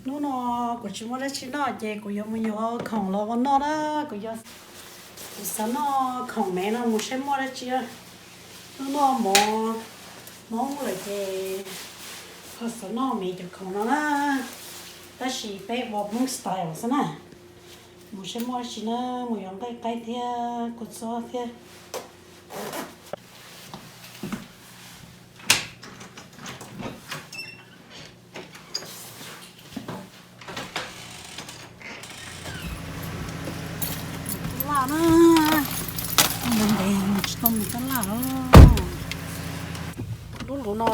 Hnub no kuv tsis muaj dab tsi noj ces kuv yuav mus yuav khoom los ua noj na. Kuv yuav, kuv xav noj khoom me no mus saib muaj dab tsi. Hnub no mov, mov ub lawm ces ho xav noj me cov khoom no na. Tab sis peb ua Hmoob style xwb na. Mus saib muaj dab tsi na, mus yuav nqaij qaib thiab kua txob thiab. Tab laj na, ntev ntev tsis tau mus tab laj os. Lub lus no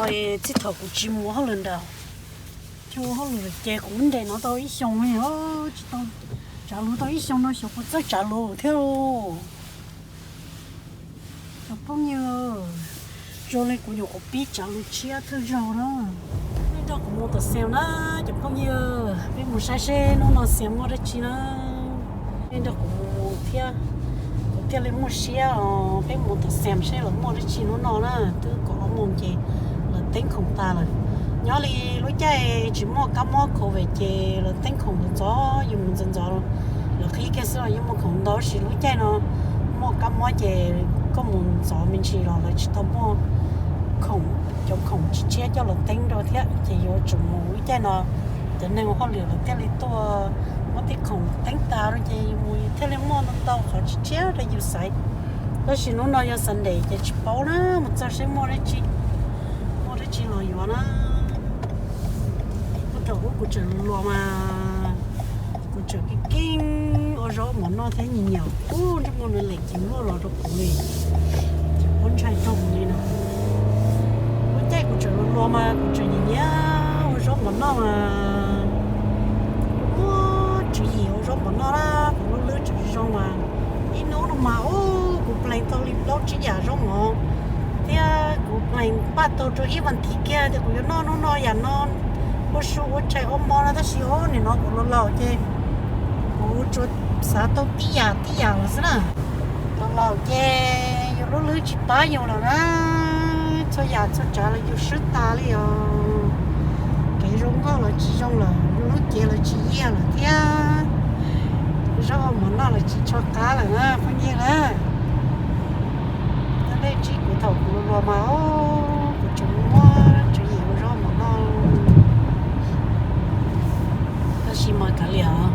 txij thaum kuv tsis mus hauj lwm nram, ua hauj lwm ces kuv nres no tau ib xyoos li os, tsis tau tsav lus tau ib xyoos no xyov puas txawj tsav lus thiab. Cov phooj ywg, zoo li kuv nyuam qhuav pib tsav lus tshiab thawj zaug na. Nej nrog kuv mus tom Xias na, cov phooj ywg, peb mus saib seb hnub no Xias muaj dab tsi na. Nej nrog kuv mus thiab, kuv thiaj li muaj siab os. Peb mus tom Xias seb lawv muaj dab tsi hnub no na. Twb kaum ob moos ces lawv teeb khoom tas lawm. Nyob li lub caij tsis muaj kab mob COVID ces lawv teeb khoom ntxov ntxov, yus mus ntxov ntxov, lawv qhib kiag xwb los yeej muaj khoom ntau. Tab sis lub caij no muaj kab mob ces koj mus ntxov me ntsis los lawv tsis tau muaj khoom, cov khoom tshiab tshiab coj los teeb rau thiab. Ces yuav tsum mus lub caij no cov neeg ua hauj lwm lawv thiaj li tuaj muab tej khoom teeb tas rau ces yus mus yus thiaj li muaj ntau ntau qhov tshiab tshiab rau yus xaiv. Tab sis hnub no yog Sunday ces tsis paub na, mus txog seb muaj dab tsi, muaj dab tsi los yuav na. Ub, thaum ub kuv tseem hluas hluas mas kuv tseem keej keej ua zaub mov noj thiab nyiam nyiam. Ub, ntsej muag nws lem ceev luaj los rau kuv li, ces kuv ntshai dhau li no. Lub caij kuv tseem hluas hluas mas kuv tseem nyiam nyiam ua zaub mov noj mas. Kuv muaj tswv yim ua zaub mov noj na, kuv lub lwb tseem zoo mas. Ib hnub no mas ub, kuv plees tau li plaub tsib yam zaub mov, thiab kuv plees npaj tau rau ib vas thiv kiag tias kuv yuav noj hnub no yam no, ua su ua tshais ua hmo no. Tab sis ub, nim no kuv laus laus ces kuv tsuas xav tau tib yam tib yam lawm xwb na. Laus laus ces yus lub lwb tsis pab yus lawm na, txhua yam txhua tsav los yus swb tas li os. Kev zoo nkauj los tsis zoo lawm, yus lub cev los tsis yiag lawm thiab, zaub mov noj los tsis tshua qab lawm na phooj ywg na. Tab sis kuv thaum kuv hluas hluas mas ub, kuv tseem muaj tswv yim ua zaub mov noj. Tab sis mas kav liam,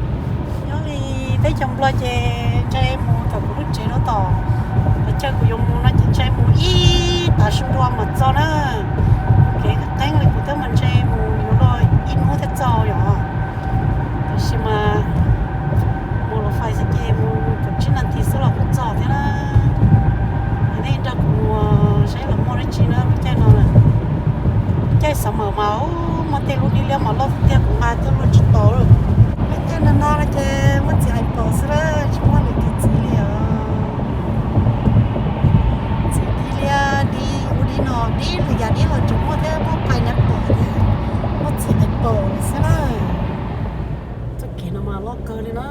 nyob li teb chaws Nplog ces ntshai mus thaum kuv lub tsev rau tom pes tsawg kuv yuav mus no ces ntshai mus ib tav su dua mas txog na. Kev qeeb li kuv twb mas ntshai mus yuav luag ib hnub thiaj txog yom. Tab sis mas mus los fais xwb ces mus kaum tsib nas this xwb los kuj txog thiab na. Es nej nrog kuv mus saib los muaj dab tsi na lub caij no. Lub caij summer mas ub, muaj tej lub dib liab mas loj tiag tiag kuv nqa twb luaj tsis tau lawm. Lub caij no no no ces muaj txiv hais paus xwb na, tsis muaj lwm tus txiv li os. Txiv dib liab dib ub dib no, dib lwm yam dib los tseem muaj thiab, muaj pineapple thiab, muaj txiv hais paus xwb na. Txoj kev no mas loj kawg li na.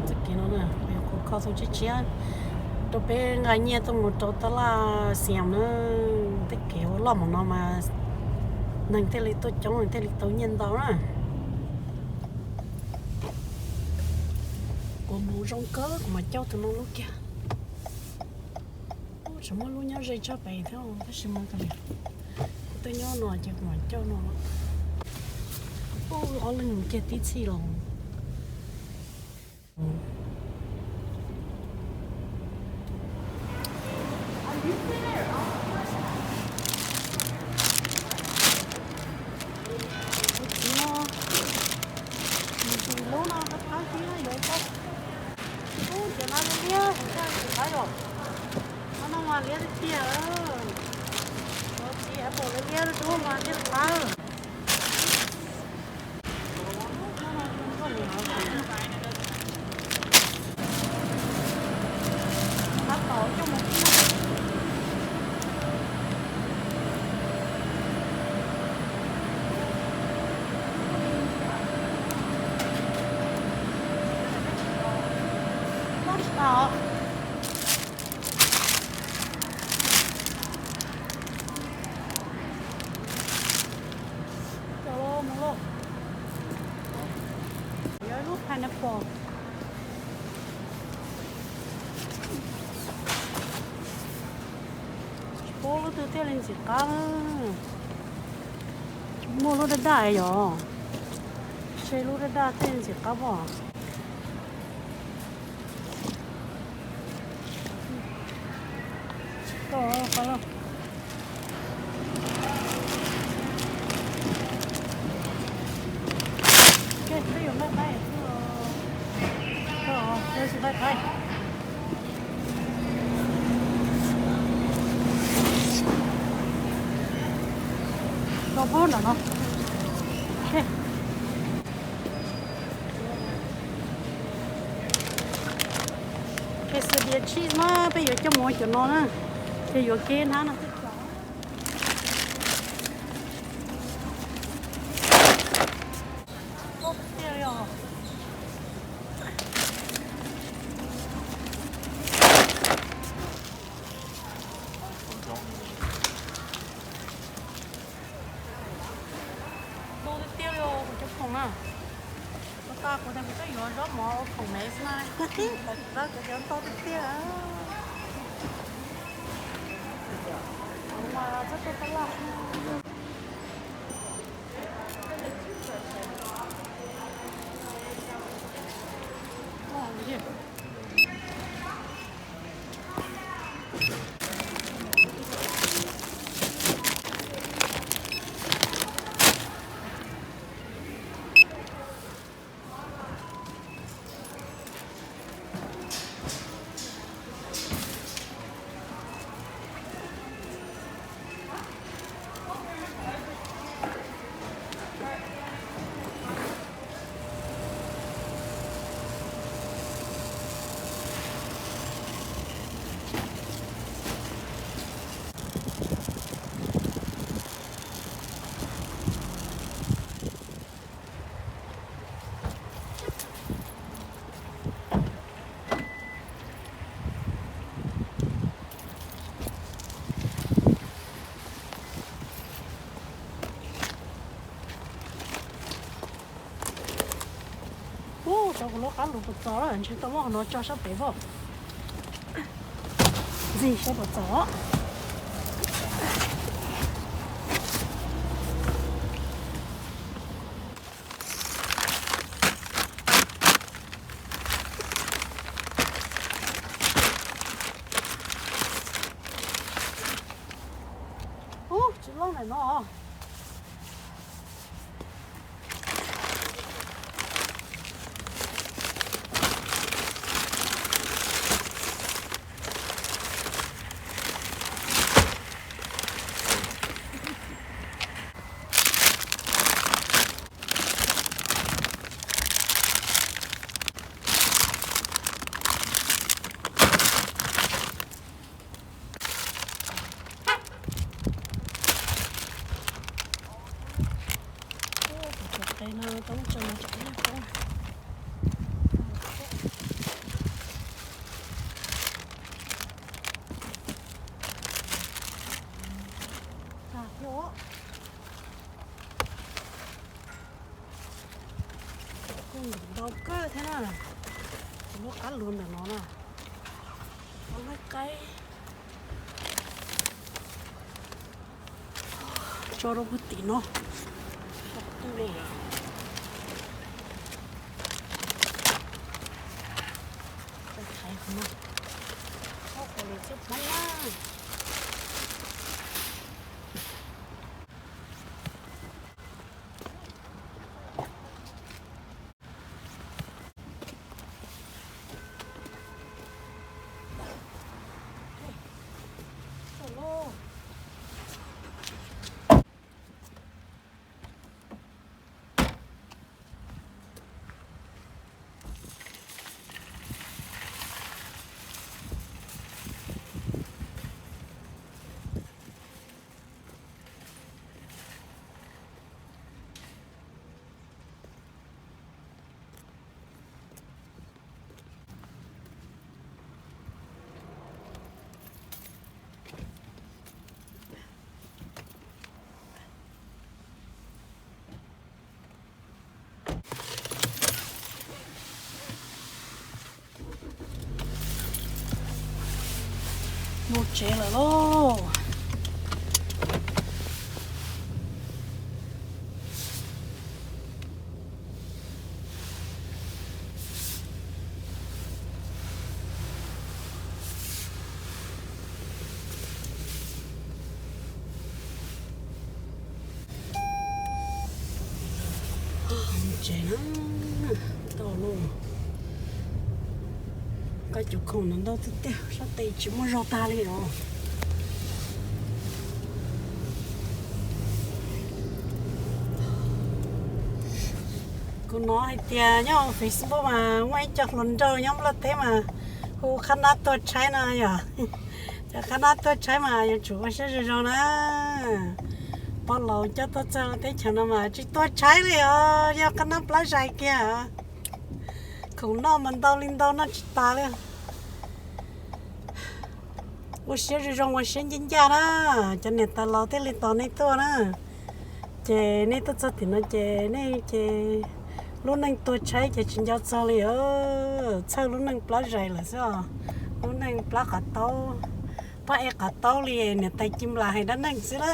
Txoj kev no na, kuv kho tau tshiab tshiab rau peb nqa nyiaj tuaj mus rau tab laj Xias na. Tej kev ua loj npaum no mas neeg thiaj li tuaj coob, neeg thiaj li tau nyiaj ntau na. Kuv mus zoo kawg kuv mam coj tus no lub kiag. Ub, tseem muaj lub nyob ze tshaj pem thiab tab sis mas kuv twb nyob no ces kuv mam coj no. Ub, ob leeg mus kiag tib txhij los. Tus txiv no, tus txiv lub no qab qab xwb yuav tau. Ub, cov no liab liab, qab yom. No no mas liab tiag tiag. Tus txiv apple liab liab, tus mas liab qab. Pineapple. Tsis paub lub twg thiaj li ntxim qab na. Muaj lub daj daj yom. Seb lub daj daj thiaj li ntxim qab pob. Tsis tau qab lauj. Peb yuav npaj qaib xwb os. Peb tsis npaj qaib. Rau pob nram no. Quesadilla cheese mas peb yuav coj mus ua cov no na, ces yuav keb hnab no xwb. Ntau tiag tiag li os kuv cov khoom na. Kuv tas kuv tias kuv twb yuav zaub mov ua khoom me xwb na. Kuv cov ntau tiag tiag. Kuv mas txhob tuaj tab laj xwb. Ub, xyov kuv lub qab lus puas txaus, ntshe tau muab qhov no tso sab pem pob. Ntxig saib puas txaus. Ub, tsis loj ntawm no. Tus qe no toob tso no tseem ib poob. Tag thiab os. Kuj ntau kawg thiab na. Kuv lub qab lus ntawm no na. Lub qaib. Tso rau puag tim no. Tso qhov twg ne? Thaiv qhov no. Ob qhov lus txhub poob na. Tsev lawm lauj. Tsev na, tau lauj. Koj cov khoom no ntau tiag tiag, sab tes tsis muaj zog tag li os. Kuv hnov hais tias nyob Facebook mas muaj ib co hluas nraug nyob Nplog teb mas hu qhab nab tuag tshaib no yom. Cov qhab nab tuaj tshaib mas yuav tsum ua siab zoo zoo na. Poj laus coj tuaj txog teb chaws no mas tsis tuaj tshaib li os, yog qhab nab plab zais kiag. Khoom noj mas ntau li ntau noj tsis tas li. Ua siab zoo zoo ua siab ncaj ncaj na, cov niam tais laus thiaj li tos nej tuaj na. Ces nej tuaj txog tim no ces nej ces lub neej tuag tshaib ces tsis nco txog li os. Txhawj lub neej plab zais lawm xwb os. Lub neej plab qav taub, plab ev qav taub li niam tais Ci Nplas hais dab neeg xwb na.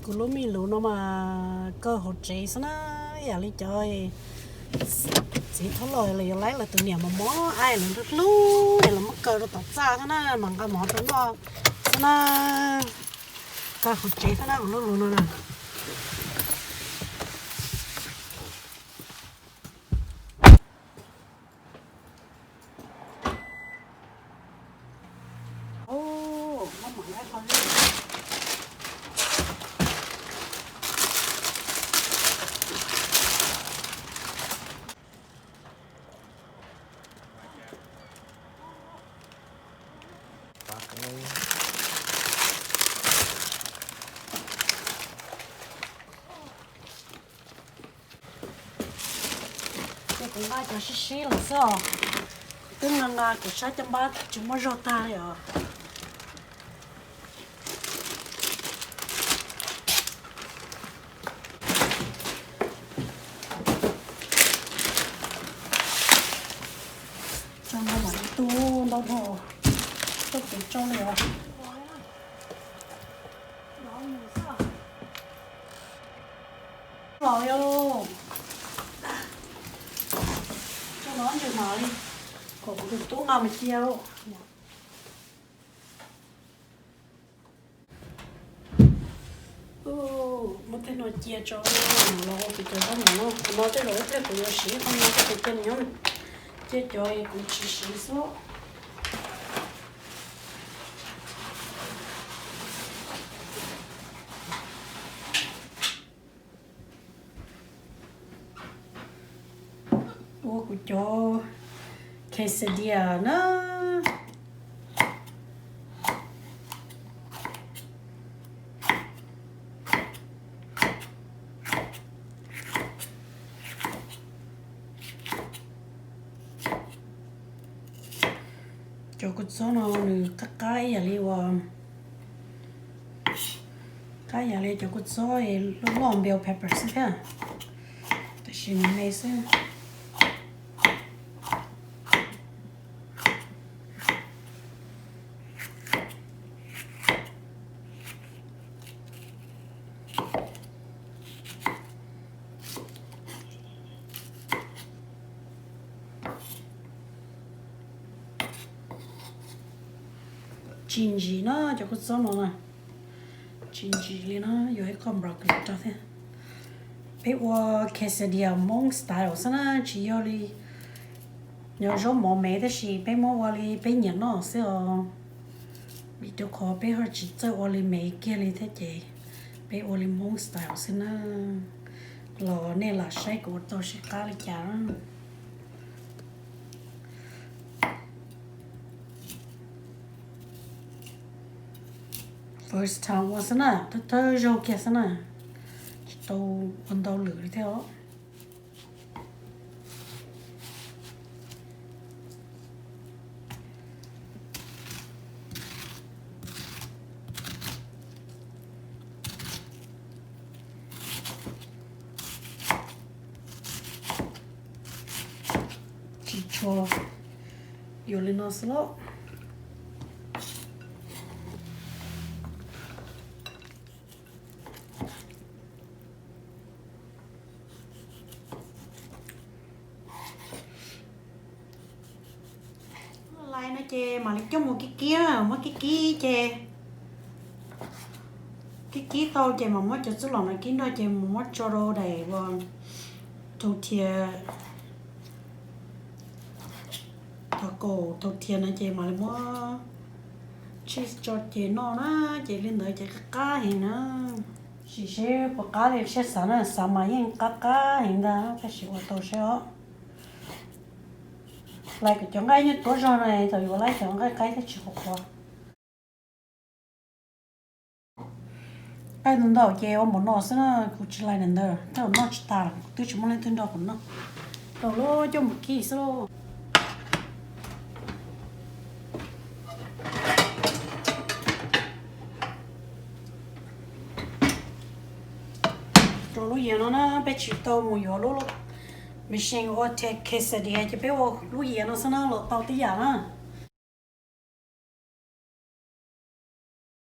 Kuv lub me lus no mas kaw hauv tsev xwb na, yam li cov txiv thaub los lawv yuav laib lawv tus niam mos mos aib lawv hlub hlub es lawv muab kaw rau tom txaj xwb na, mas nqa mov rau noj xwb na. Kaw hauv tsev xwb na kuv lub lus no na. Ces kuv nqa cov sib sib los xwb os. Kuv twb nqa nqa kuv sab caj npab tsis muaj zog tag li os. Tso no mam li tu ntau dhau, txoj kev tsau li os. Los yog tso no ntsws mam li, kom kuv tus tub nqa mus cia. Muab tej no cia tso, los ua kuv cov zaub mov no, qhov no tej zaum ib pliag kuv yuav siv qhov no, tej tus cia nyob, cia cov kuv tsis siv xwb. Ua kuv cov quesadilla na. Cov kua txob no nws qab qab ib yam li uas, qab yam li cov kua txob loj loj bell pepper xwb thiab, tab sis nws me xwb. Tsis ntsim na cov kua txob no na, tsis ntsim li na, yuav ib qho broccoli rau thiab. Peb ua quesadilla Hmoob style xwb na, tsis yog li nyob zaub mov me, tab sis peb muab ua li peb nyiam noj xwb os. Vim rau qhov peb ho tsis txawj ua li me kiag li thiab ces peb ua li Hmoob style xwb na. Los nej lam saib kuv ua tau sib qab li cas. First time ua xwb na, thawj thawj zaug kiag xwb na, tsis tau ua ntau lwm li thiab os. Yuav li no xwb lauj. Lais no ces mam li coj mus kib kib, muab kib kib ces, kib kib tau ces mam muab cov txuj lom no kib nrog ces mus muab tso rau daim uas rau thiav taco, tau thiav no ces mam li muab cheese tso ces noj na, ces li ntawd ces qab qab heev na. Sim seb puas qab li seb xav na, xav mas yeej qab qab heev ntag, tab sis ua tau seb os. Lais kom cov nqaij nyob tuab zog na, thaum yuav laib cov nqaij qaib thiaj tsis qhuav qhuav. Nqaij ntau ntau ces ua npaum no xwb na, kuv tsis lais ntawd, tej zaum noj tsis tas, twb tsis muaj leej twg nrog kuv noj. Tau lub coj mus kib xwb lauj. Rau lub yias no na, peb tsis tau mus yuav lub machine ua thiav quesadilla ces peb ua lub yias no xwb na los tau tib yam na.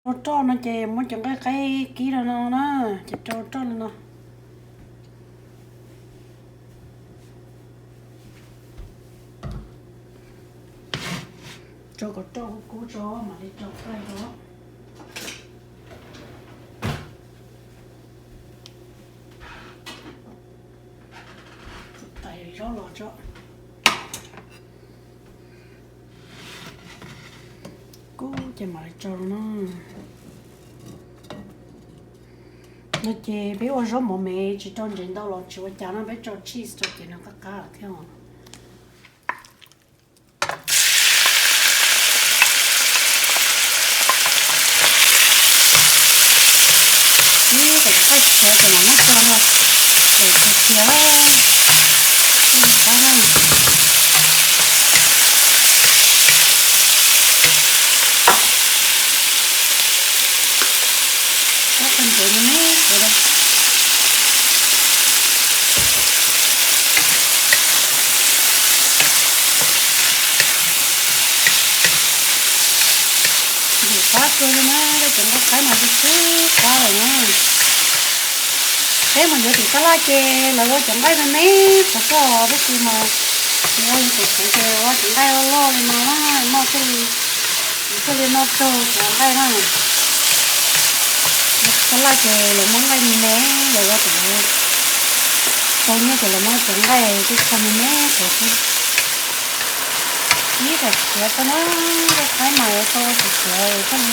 Rau roj no ces muab cov nqaij qaib kib rau no na, ces rau roj li no. Rau kom roj kub kub tso mam li rau nqaij rau. Tais zaub los tso. Kub ces mam li rau no. No ces peb ua zaub mov me tsis rau ntsev ntau los tsis ua cas no, peb rau cheese rau ces nws qab qab thiab os. Ib kom lawv qab tsis khiav ces mam muab tso rau, ces khiav khiav, qab na. Qab qab ntsev me me, ntxim qab kawg li na, cov nqaij qaib mas twb qab lawm na. Peb mus yuav tim tab laj ces lawv ua cov nqaij me me qhuav xwb os, tab sis mas ua yus tseem ceev ces ua cov nqaij loj loj li no na, noj thiaj li, thiaj li noj raug cov nqaij na. Tab laj ces lawv muab nqaij me me, lawv ua cov tau nyiaj ces lawv muab cov nqaij tib txha me me qhuav xwb. Ib kom siav tau na, nqaij qaib mas yuav tau siav siav thiaj li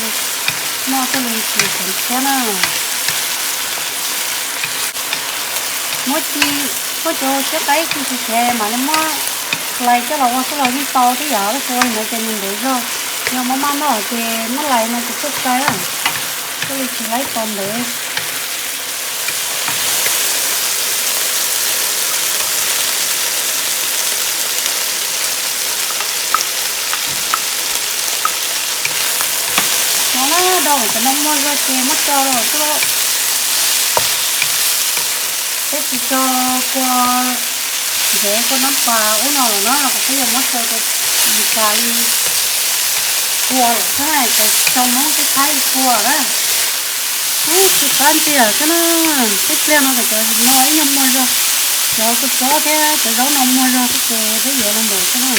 noj thiaj li tsis siav thiab na. Muab ci, muab cov siab qaib ci siav siav mam li muab lais coj los ua xwb los yeej tau tib yam, tab sis ua li ntawd ces nws ntev zog. Yog maj maj noj ces muab lais no ces tuaj txais na, thiaj li tsis laib tau ntev. No na, do lawm cov no muaj zog ces muab tso rau xwb lauj. Peb tsis tso kua ntsev kua nab pas ub no lawm na, los peb yuav muab tso rau tas li kua lawm xwb na, ces tsis tso Hmoob peb qab li kua na. Ub, ci qab ntxiag xwb na, tib pliag no kom cov no ib nyuag muaj zog, cov kua txob thiab cov zaub no muaj zog xwb ces peb yuav los ntawm xwb na.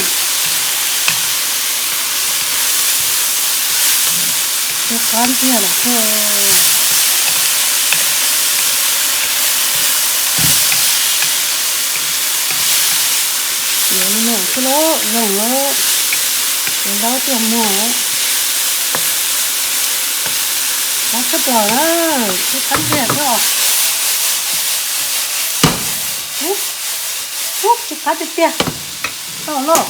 Ci qab ntxiag lawm xwb. Yuav li no xwb lauj, zoo lawm. Cov zaub thiaj muag. Qab tshaj plaws na, ci qab ntxiag xwb os. Ub, ub, ci qab tiag tiag. Tau lauj.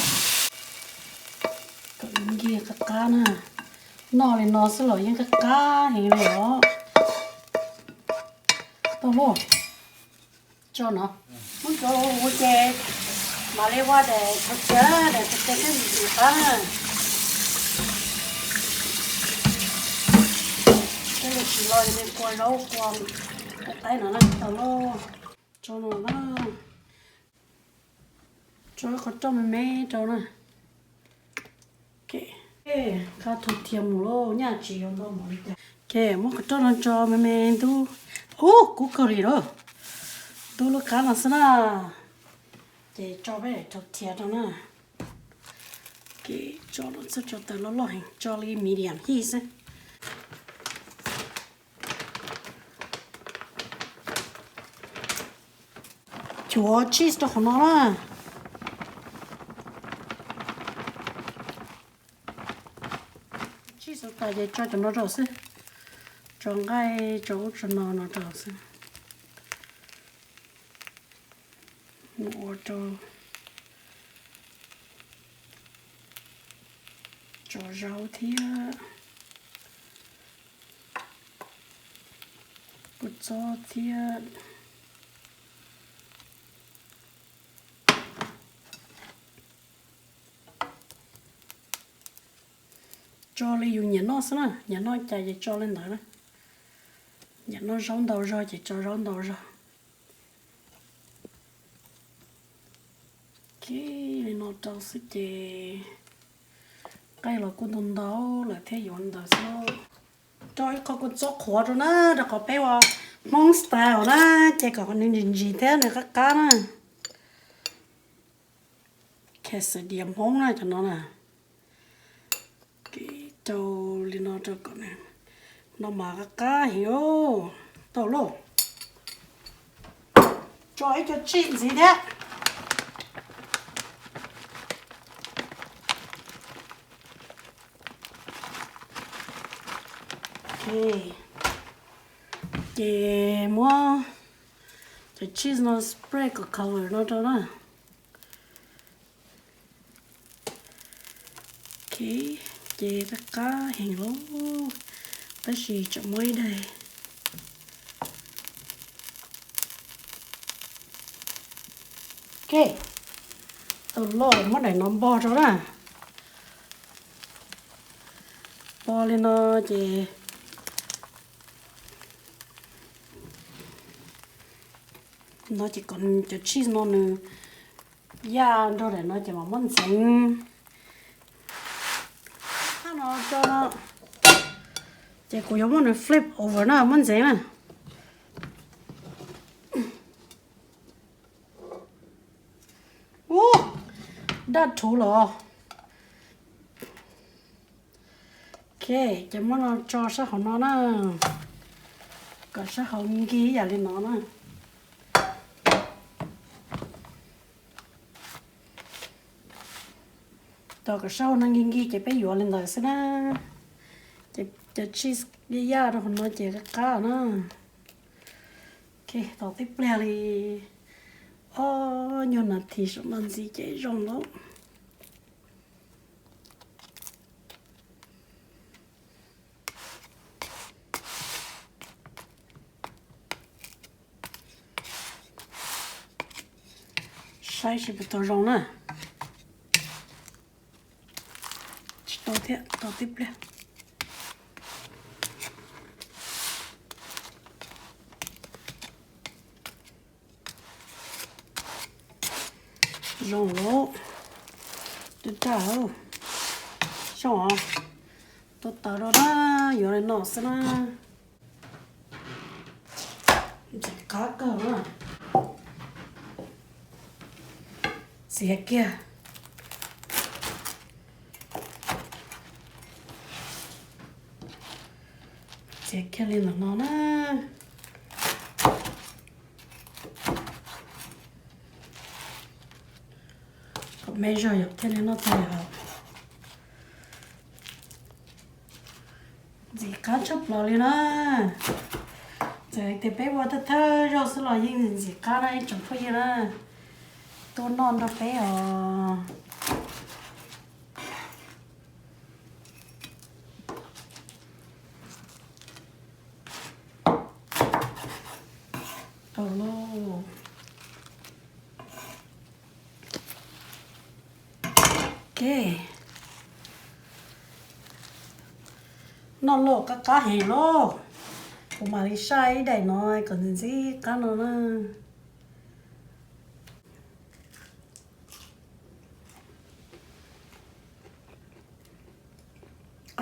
Kom ncig qab qab na. Noj li no xwb los yeej qab qab heev li os. Tau lauj. Tso no. Muab tso ua ces mam li ua daim khaws cia, daim khaws cia thiaj ntxim qab na. Thiaj li tsis lo li kua zaub kua nqaij qaib no na. Tau lauj. Tso no na. Rau ib qho roj me me rau na. Qab thau thiav mus lauj, nyaj tsis yuav ntau npaum li cas. Muab qhov roj no tso me me ntub. Ub, kub kawg li lauj. Ntub lub qab no xwb na. Ces tso peb daim thau thiav rau na. Tso los txhob tso tawm loj loj heev, tso li medium heat xwb. Chuav cheese rau qhov no na. Cheese tas ces tso cov no rau xwb. Tso nqaij, tso ub tso no no rau xwb. Mus ua rau, tso zaub thiab, kua txob thiab. Tso li yus nyiam noj xwb na, nyiam noj cas ces tso li ntawd na. Nyiam noj zaub ntau zog ces tso zaub ntau zog. Li no rau xwb ces nqaij los kuj ntau ntau lawm thiab, yuav ntawd xwb. Rau ib qho kua txob qhuav rau na, rau qhov peb ua Hmoob style na, ces kom nws ntsim ntsim thiab nws qab qab na. Quesadilla Hmoob na cov no na. Rau li no rau kom nws, no mas qab qab heev. Tau lauj. Tso ib co cheese ntxiv thiab. Ces muab cov cheese no spread kom cover no rau na. Ces qab qab heev lauj, tab sis tseem muaj ib daim. Tau loj, muab daim no npog rau na. Npog li no ces, no ces kom cov cheese no nws yaj nrog daim no ces mam muab ntxeev. Ces kuv yuav muab nws flip over na, muab ntxeev na. Ub, daj rhuv los. Ok, ces muab no tso sab hauv no na, kom sab hauv nkig ib yam li no na. Tos kom sab hauv no nkig nkig ces peb yuav li ntawd xwb na. Ces cov cheese yaj yaj rau hauv no ces qab qab na. Ok, tos tib pliag li ob nyuag nas this saum no ntxiv ces zoo lawm. Saib seb puas tau zoo na. Tsis tau thiab, tos tib pliag. Zoo lawm. Twb raj, zoo os. Tuaj taws rau na, yuav li no xwb na. Ntxim qab kawg na. Txiav kiag. Txiav kiag li ntawm no na. Kom me zog yom thiaj li noj tau yom. Ntxim qab tshaj plaws li na. Txawm hais tias peb ua thawj thawj zaug xwb los yeej ntxim qab na ib tsoom phooj ywg na. Tuaj noj nrog peb os. Tau lauj. Ok. Noj lauj, qab qab heev lauj. Kuv mam li saib ib daim no kom ntxim ntxim qab no na.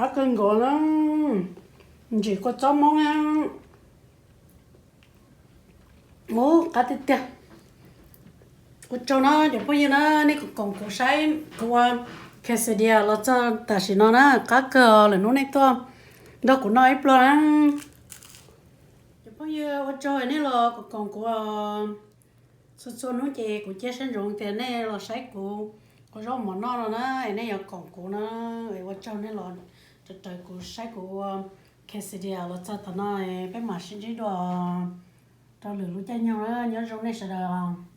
Qab kawg nkaus na, ntsim kua txob Hmoob na. Ub, qab tiag tiag. Ua tsaug na cov phooj ywg na, nej koom koom kuv saib kuv ua quesadilla los txog tam sim no na, qab kawg lwm hnub nej tuaj nrog kuv noj ib pluag na. Cov phooj ywg ua tsaug nej los koom koom kuv txhua txhua hnub ces kuv cia siab ntsoov tias nej los saib kuv ua zaub mov noj no na, es nej yuav koom kuv na, es ua tsaug nej los raws kuv saib kuv ua quesadilla los txog tam no, peb mam sib ntsib dua rau lwm lub caij nyoog na, nyob zoo nej sawv daws.